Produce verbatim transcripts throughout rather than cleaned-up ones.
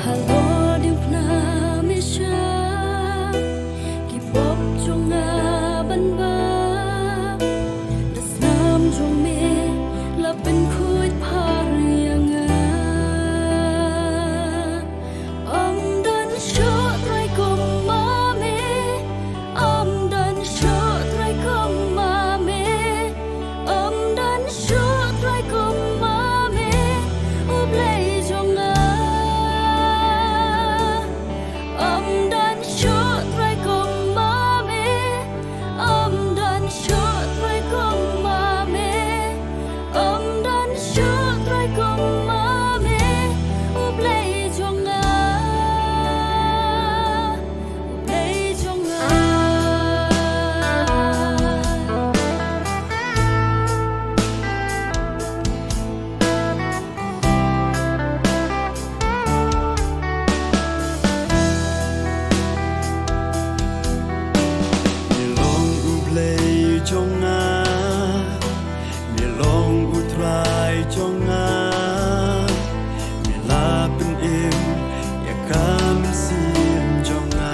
Halor diengphna Mesha, ki pop jong nga ban bah. Da snam jong me la pynkhuid phar ïa nga. Ym don shuh Trai kum ma me. Ym don shuh Trai kum ma me. Ym don shuh Trai kum ma me, U Blei jong nga. Ym don shuh Trai kum ma me. Ym don shuh Trai kum ma me. Ym don shuh Trai kum ma me, U Blei jong nga. U Blei jong nga. Me long U Blei jong nga. Me long U Trai jong nga. Me la pynim ïa ka mynsiem jong nga.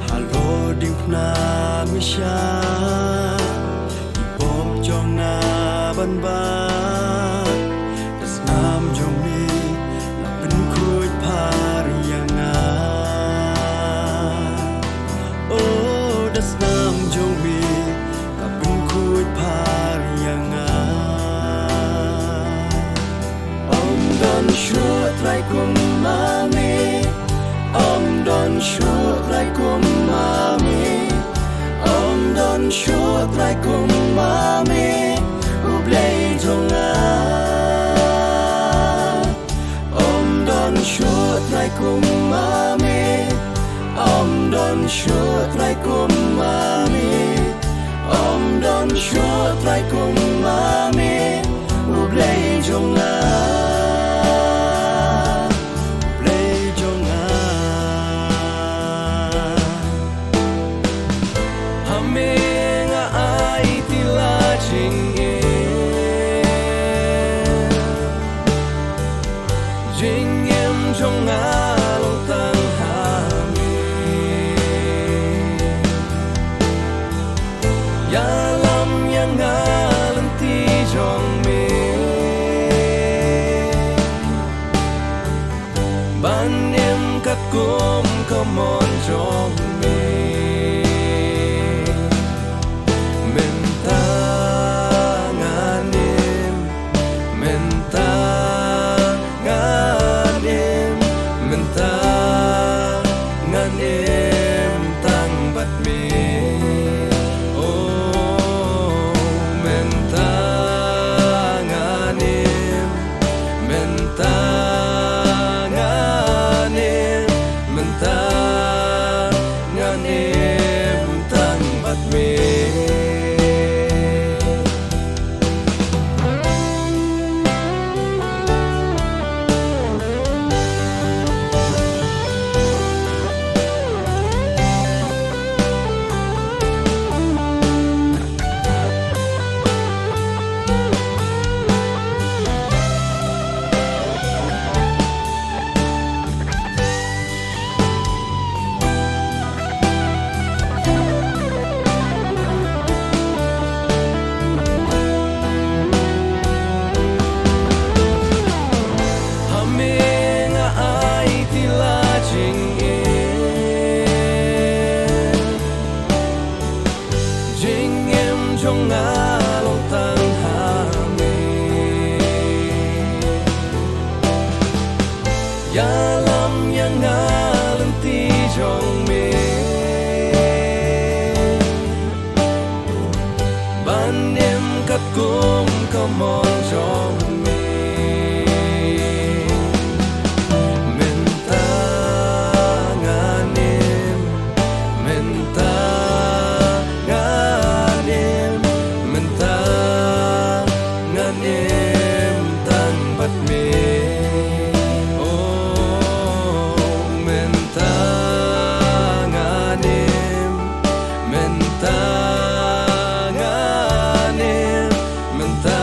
Halor diengphna Mesha, ki pop jong nga ban bah. Da snam jong me la pynkhuid phar ïa nga. Oh, da snam jong me la pynkhuid phar ïa nga. Ym don shuh Trai kum ma me. Ym don shuh Trai kum ma me. Ym don shuh Trai kum ma me, U Blei jong nga. Ym don shuh Trai kum ma me. Ym don shuh Trai kum ma me. Ym don shuh Trai kum ma me, U Blei jong nga. U Blei jong nga. Ha me nga aiti la jingim. Jingim jong nga long tang ha me. Ïalam ïa nga lynti jong me. Ban im katkum ka mon jong me. Mynta ngan im, mynta ngan im, mynta ngan im tang bad me. Oh, mynta ngan im, mynta ngan im, mynta ngan im tang bad me. Ha me nga aiti la jingim. Jingim jong nga long tang ha me. Ïalam ïa nga lynti jong me. Ban im katkum ka mon jong me. Mynta ngan im, mynta ngan im, mynta ngan im tang bad me. Oh, mynta ngan im, mynta ngan im, mynta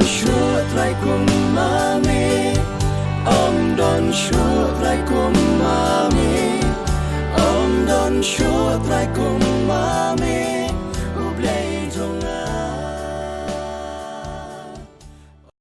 shuh Trai kumba me, ym don shuh